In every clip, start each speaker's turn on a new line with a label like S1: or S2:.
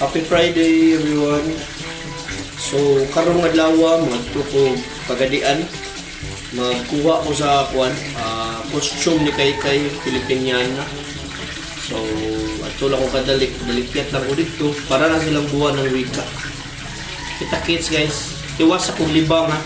S1: Happy Friday, everyone. So karong adlaw moadto ko Pagadian. Magkuha ko sa kuan, costume ni Kaykay Filipiniana. So adto lang ko kadali, dalikyat lang ko didto para na silang buwan ng wika. Kita kits, guys. Tiwas akong libang ha.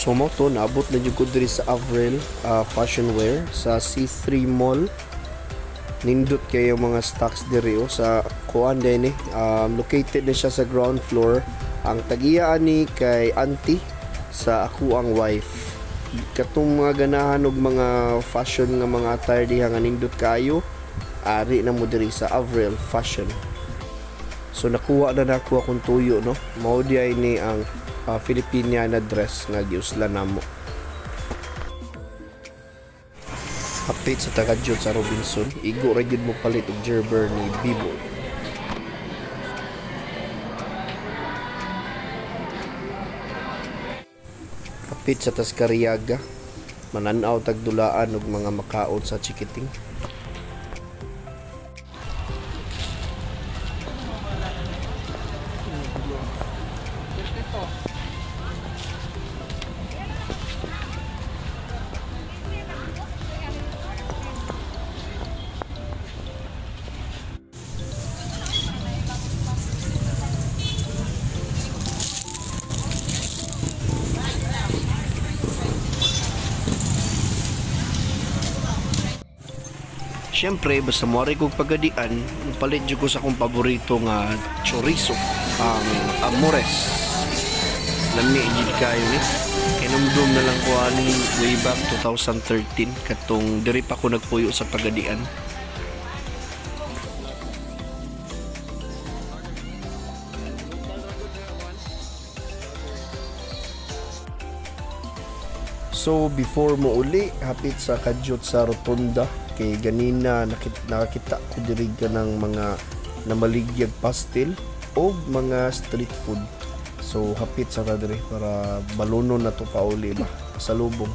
S1: So mo to naabot na jud ko diri sa Avril Fashion Wear sa C3 Mall. Nindot kayo mga stocks diri oh, sa kuan din eh. Located na siya sa ground floor. Ang tagiya ani kay auntie sa ako ang wife. Katong mga ganahan og mga fashion nga mga attire diha nga nindot kayo, ari na mo diri sa Avril Fashion. So nakuha na nako akong tuyo, no. Mao di ay ni ang Filipiniana dress nga giuslan namo. Update sa taga sa Robinson, igo ra gyud mo palit og Gerber ni Bibo. Hapit sa Tascariaga, mananaw tagdulaan og mga makaon sa chikiting. Siyempre, basta moari kog Pagadian, palit jud ko sa akong paborito nga chorizo, ang Amores. Lami jud kayo ni. Kinumdum na lang ko ani way back 2013 katong diri pa ko nagpuyo sa Pagadian. So before mo uli, hapit sa kadyot sa Rotunda kay ganina nakita ko diri ka ng mga namaligyag pastel o mga street food. So hapit sa ta diri para balunon na to pauli ba, pasalubong.